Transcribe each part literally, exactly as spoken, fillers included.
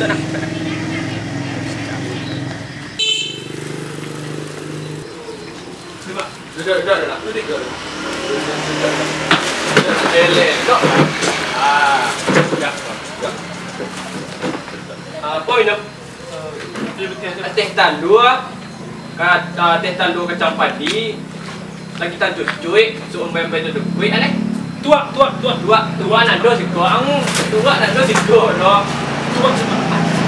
Duduk, duduk, duduk. Duduk, duduk. Duduk, duduk. Ah, ya, ya. Ah, apa minum? Teh talua, ka, ah, teh talua kacang padi, lagi tancuik-cuik, suok umbai-umbai tu kuik, aleh. Tuak, tuak, tuak. Tuak, tuak nado siko, ang, tuak nado siko, doh. Tuak, tuak.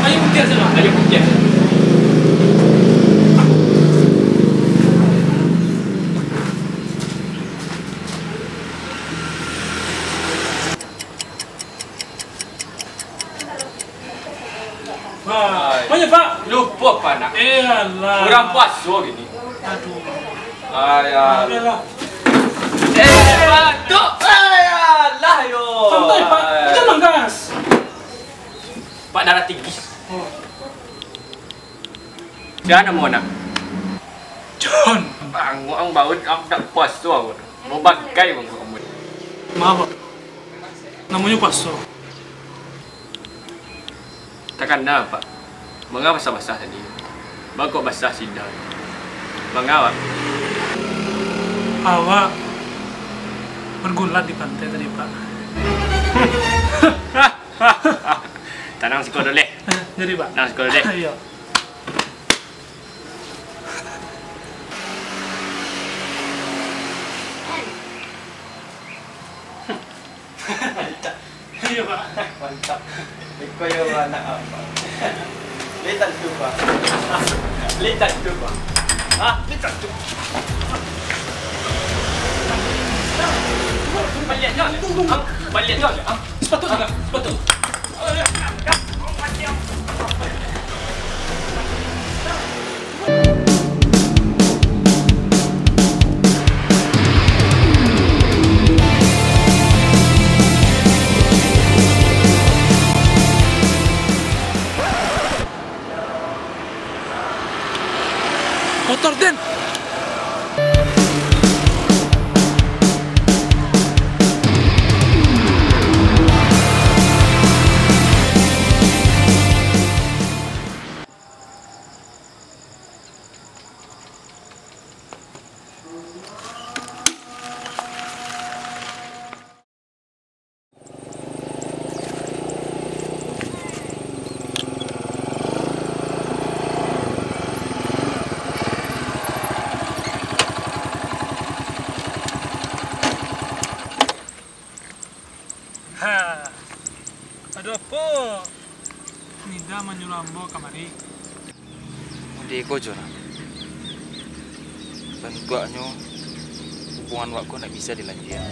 Ayo putiah sajo. Ayo putiah. Pak, banyak, Pak. Lupo, Pak, nak. Eh, alah. Urang puaso kini. Aduh. Ayah. Oke lah. Eh, batuk. Ayah, lah, yo. Santai, Pak. Jangan gas. Pak, darah tinggi. Oh. Sia namo nak? John. Bangok ang baun, ang dak puaso ang. Mau bangkai bangok kamu. Maaf, Pak. Namonyo puaso. Takana, Pak. Manga basah-basah tadi? Baa kok basah sida? Manga, Pak? Awak bergulat di pantai tadi, Pak. Tanang siko dulu, leh. Jadi, Pak. Tanang siko dulu, leh. Iyo. Mantap. Iyo, Pak. Mantap. Iko yo anak apa? Lihat tu, Pak. Lihat tu, Pak. Ah, lihat tu. Baliak nyo. Ah, baliak nyo. Ah, sepatu, sepatu. Motor den. Ha, ado apo Nida manyuruah ambo kamari? Ondeh ko jo nah, bantuaknyo hubungan wak ko ndak bisa dilanjuikan.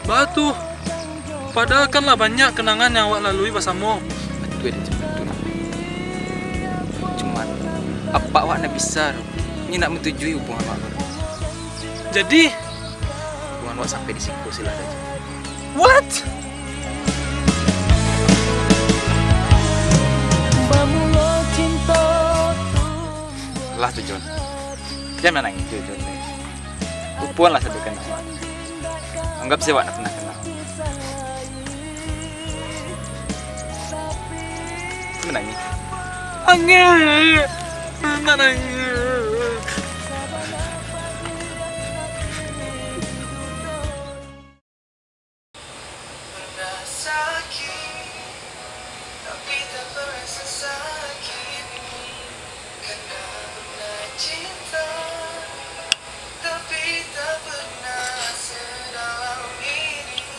Baa tu, padahal kan lah banyak kenangan yang awak lalui basamo. Batua, batua. Cuman, apak wak ndak bisa doh, inyo ndak matujui hubungan wak ko. Jadi, hubungan wak sampai di siko sajo lah. What? Lah tu, John. Jan manangih tu, John. Lupoanlah sado kenangan. Anggap sajo wak ndak pernah kenal. Manangih. Angih. Manangih.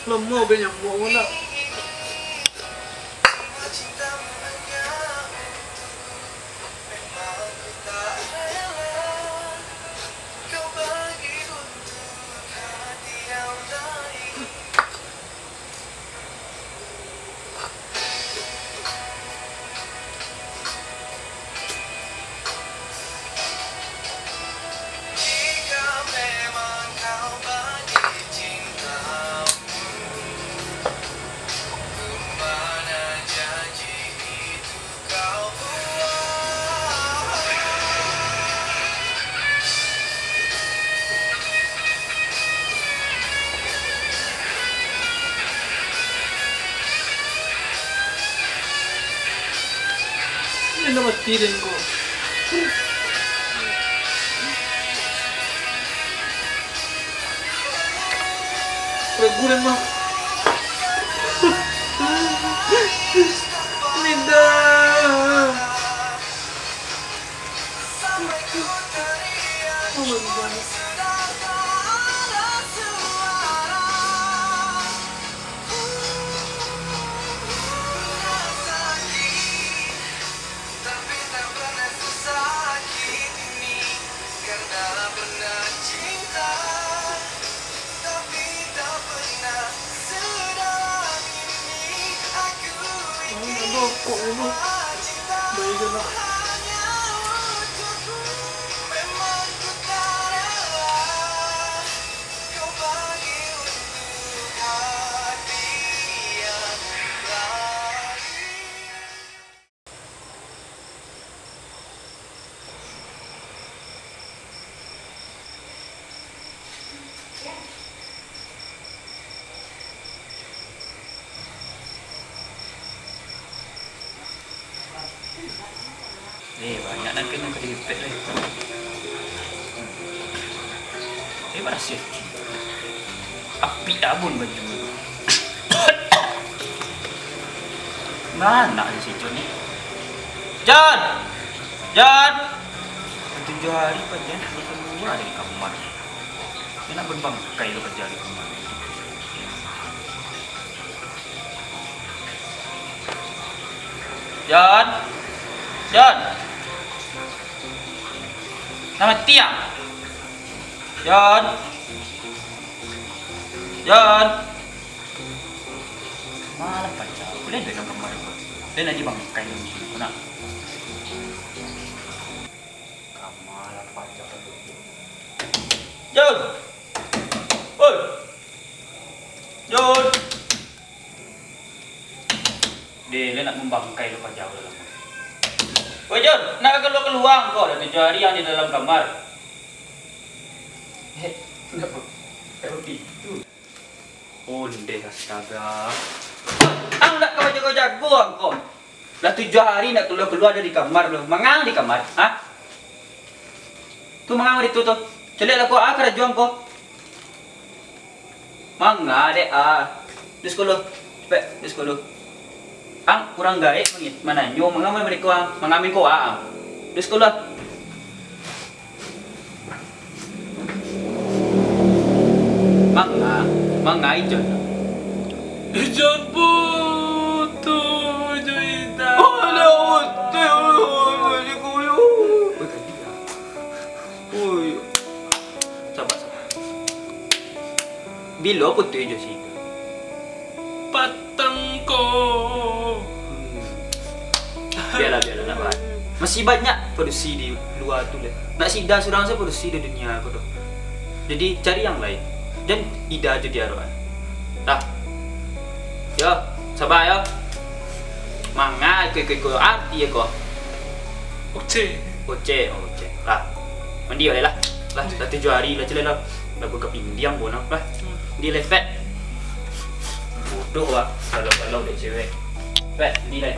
Lamo be nyamuk ko nak. Dah mati den ko. Ragu den mah. Mida. Eh, banyak nan kena ka dipek lai. Eh, barasiah. Apik tabun baju tu. Nah, nak di situ ni. Jan! Jan! Tujuah hari paja ndak kalua dari kamar. Dia nak babangkai lo paja di kamar. Jan! Jan! Nah, mati ah! Jan! Jan! Malah paja, buliah dalam kamar ko. Dia nak dibangkai dalam siko nak. Kamar lah paja. Jan! Oi! Jan! Deh, dia nak mambangkai lo paja dalam. Oi, Jan, nak kalua-kalua ko, dah tujuah hari ang di dalam kamar. Eh, kenapa? Kenapa gitu? Ondeh, astaga. Ang ndak ka bajago-jago ang ko. Lah tujuah hari ndak kalua-kalua dari kamar lo. Manga ang di kamar, ha? Tu manga ang di tu tu. Caliak lah ko, ah, karajo ang ko. Manga dek, ah. Dusko lo. Cepek, dusko lo. Ang kurang gaek mangi-, mananyo, manga ang beko ang. Manga ang ko, ah. Dusko lo. Manga, manga Ijon. Ijon putuih jo Ida. Alah, putuih, putuih, putuih. Oi. Sabar, sabar. Bilo putuih jo si Ida? Patang ko. Hmm. Bialah, bialah, ndak baa. Masih banyak padusi di lua tu, leh. Ndak si Ida surang sajo padusi di dunia ko tu. Jadi, cari yang lain. Jan Ida jo diarokan. Dah. Yo, sabar yo. Manga iko-iko arti ko. Oce. Oce, oce. Lah. Mandi baliak lah. Lah, lah tujuah hari lah, Cel, lah. Lah buka pindiang bonang lah. Mandi lah, Fat. Bodoh, Wak. Kalau-kalau dek cewek. Fat, mandi lah.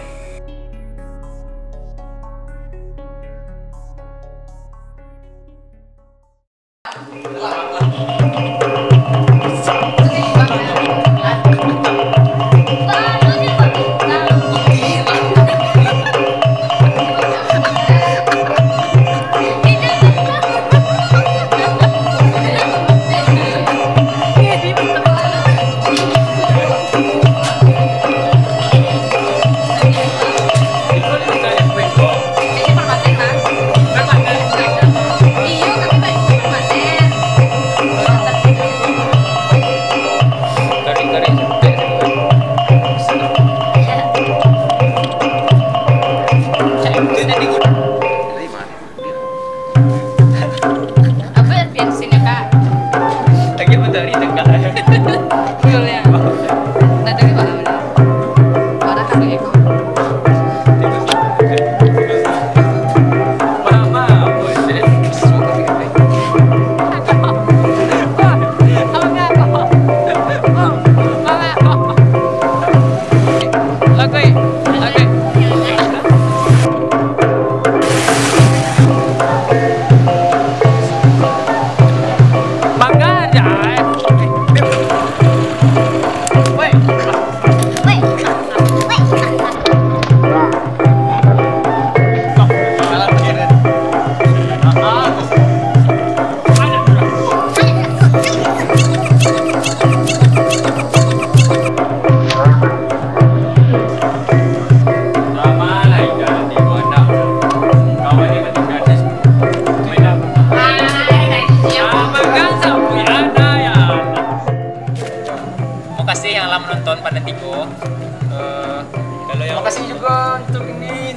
Terima kasih juga untuk ini.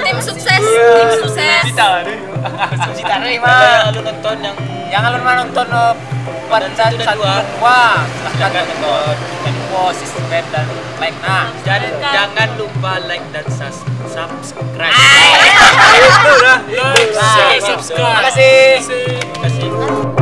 Tim sukses, tim sukses. Cita deh. Cita dari Kalau mah. Alun nonton yang Jangan lupa nonton eh, part Dan satu dan satu dua. dan dua. Silahkan Silahkan nonton. Jangan lupa subscribe dan like nah. Dan jangan lupa like dan sus- subscribe. Itu dah. Terima kasih. Terima kasih.